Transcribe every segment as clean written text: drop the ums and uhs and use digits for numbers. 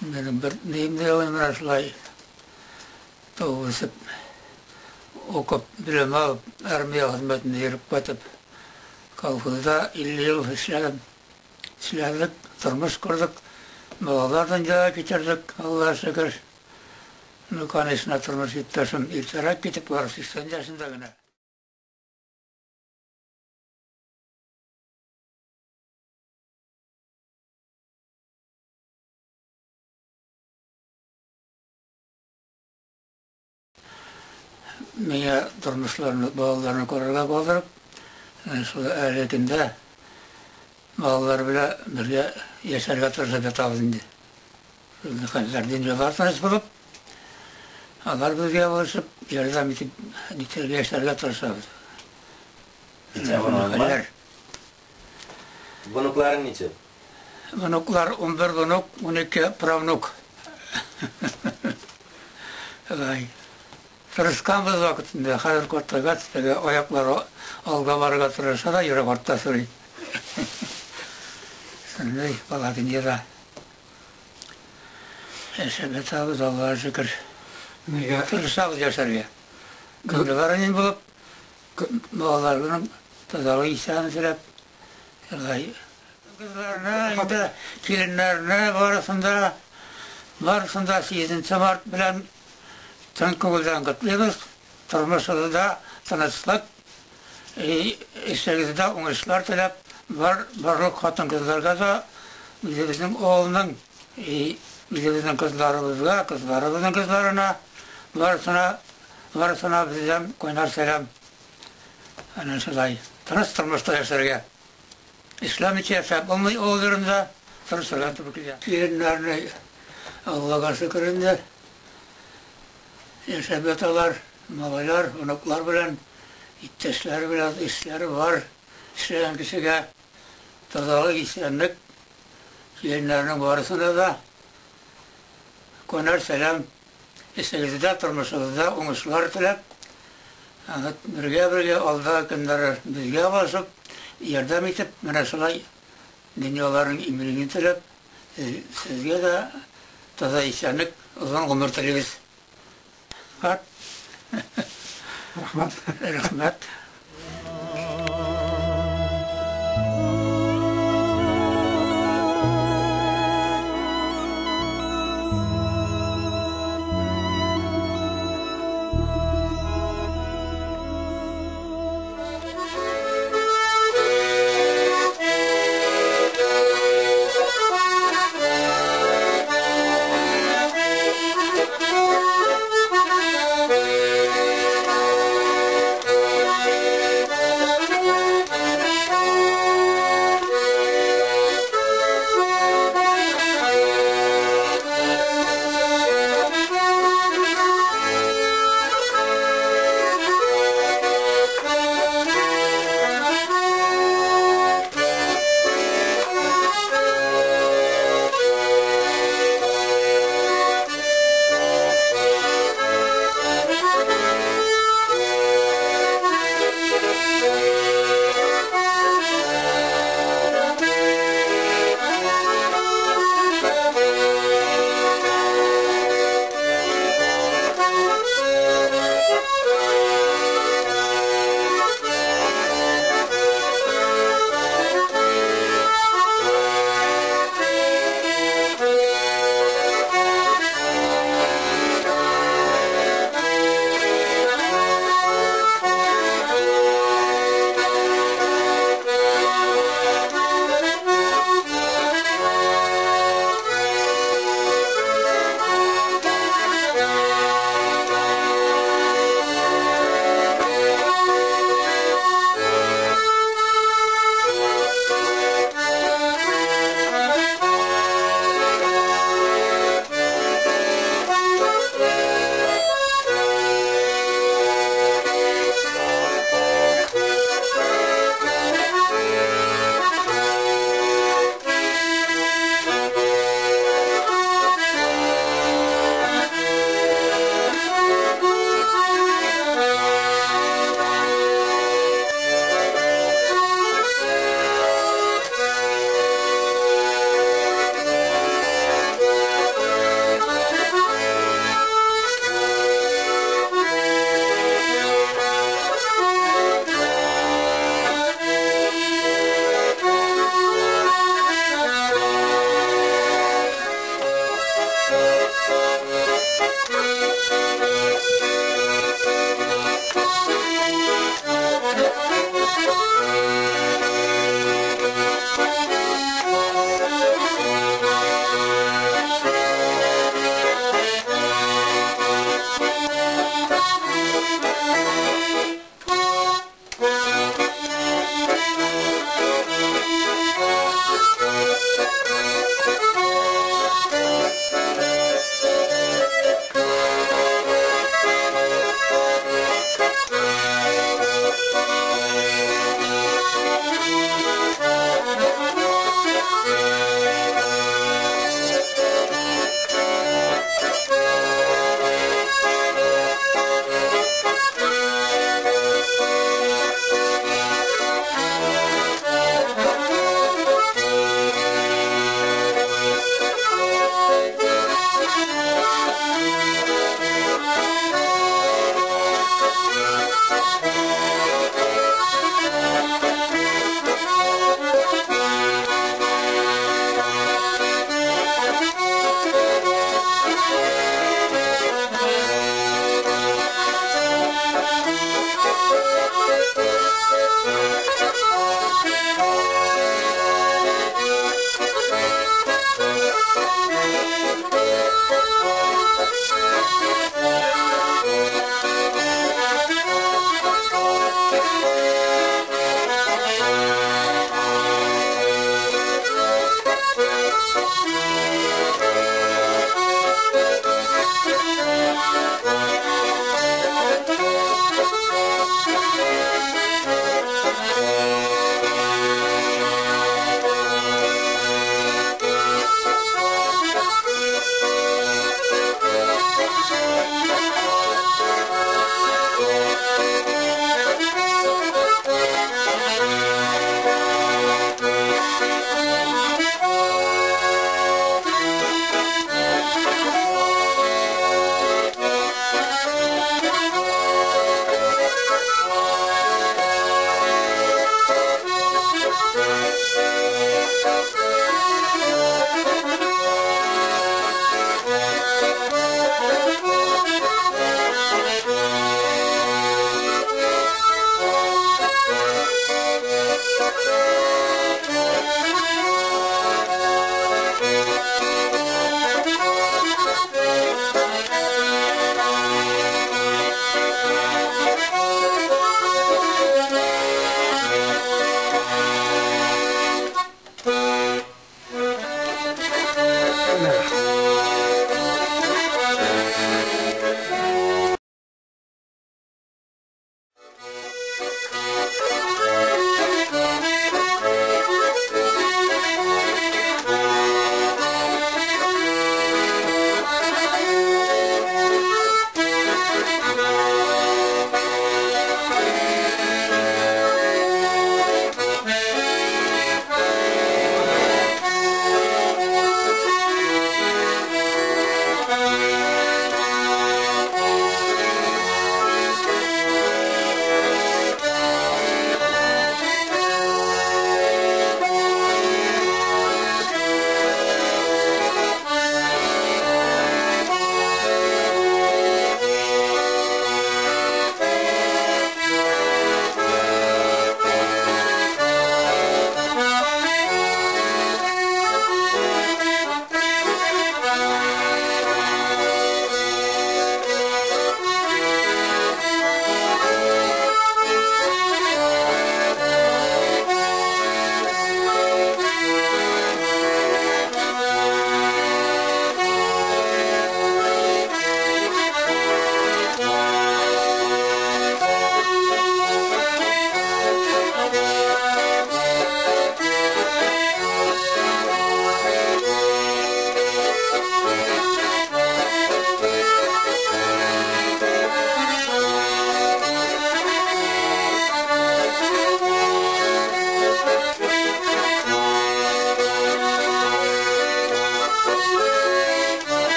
Минем бер нием дә юк менә шулай туып үсеп, укып, белем алып, армия хезмәтендә йөреп кайтып, колхозда 50 ел эшләдем. Эшләдек, тормыш кордык, балалар дөньяга китердек, Аллага шөкер. Ну, конечно, тормыш иптәшем иртәрәк китеп барды, 80 яшендә генә. Миңа тормышларны, балаларны карарга калдырып, шул әлеге көндә балалар белән бергә яшәргә тырышып ятабыз инде. Шундый хәлләр, дөньялар тыныч булып, алар безгә булышып, ярдәм итеп, нитәргә яшәргә тырышабыз. Хәлләр. Внукларың ничә? Внуклар 11 внук, 12 правнук. Шулай. Тырышканбыз вакытында, хәзер картайгач, теге аяклар алга барырга тырыша да, йөрәк артта сорый. Шундый бала дөньяда. Яшәп ятабыз, Аллага шөкер. Нигә? Тырышабыз яшәргә. Дөньялар имин булып, балаларның тазалык исәнлек теләп, шулай. Кызларны, инде киленнәрне барысын да, барысын да 8 март белән чын күңелдән котлыйбыз. Тормышыгызда тынычлык, эшегездә уңышлар теләп, бар барлык хатын-кызларга да үзебезнең авылның, үзебезнең кызларыбызга, кызларыбызның кызларына, барысына, барысына бездән кайнар сәлам. Әнә шулай. Тыныч тормышта яшәргә. Эшләмичә яшәп булмый авыл җирендә, тырышырга туры килә. Киленнәрне Аллага шөкер инде, яшәп яталар, малайлар, оныклар белән, иптәшләре белән эшләре бар. Эшләгән кешегә тазалык, исәнлек, киленнәрнең барысына да кайнар сәлам. Эшегездә, тормышыгызда уңышлар теләп, бергә-бергә алдагы көннәре безгә басып, ярдәм итеп, менә шулай дөньяларның иминлеген теләп, сезгә дә таза исәнлек, озын гомер телибез. Рәхмәт. Рәхмәт.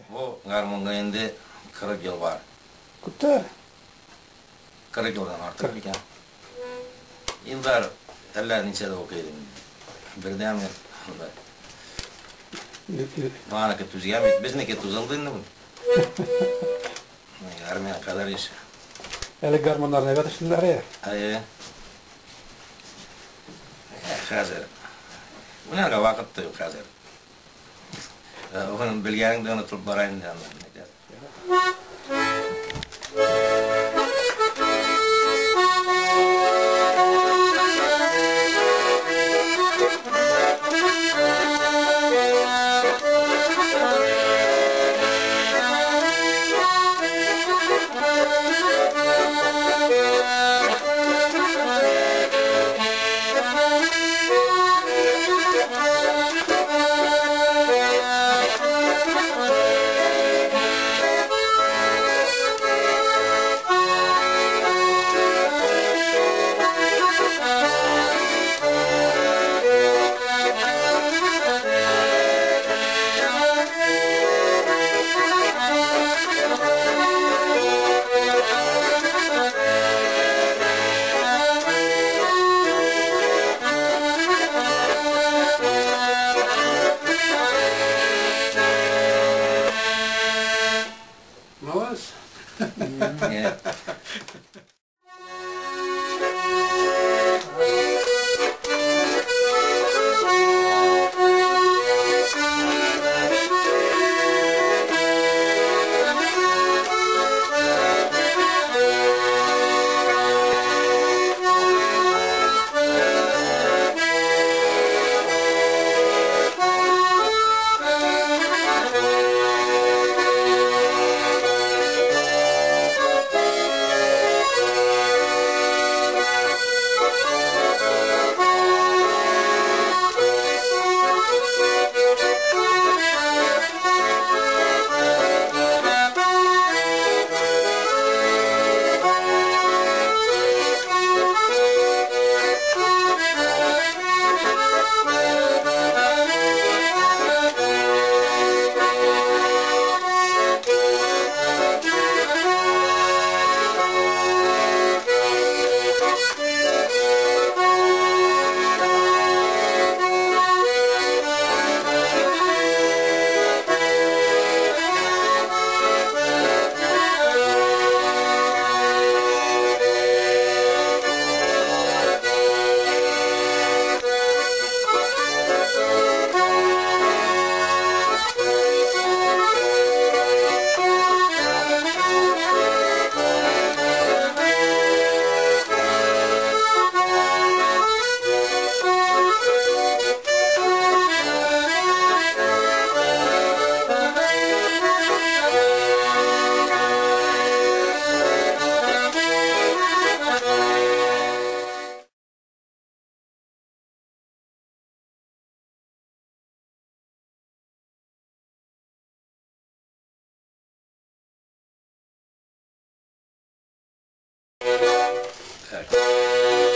Бу гармунга инде 40 ел бар. Күптә? 40 елдан артык икән. Илдар әллә ничәдә укый иде. Бердәм анда. Маныкы түзгән бит, безнеке тузылды инде бу. Армия кадәр иш. Әле гармоннарны әйбәт эшлиләр я. Әйе. Хәзер. Уйнарга вакыт та юк хәзер. Угын белгәнең дә онытылып бара инде анда. Молодец. Нет. Так.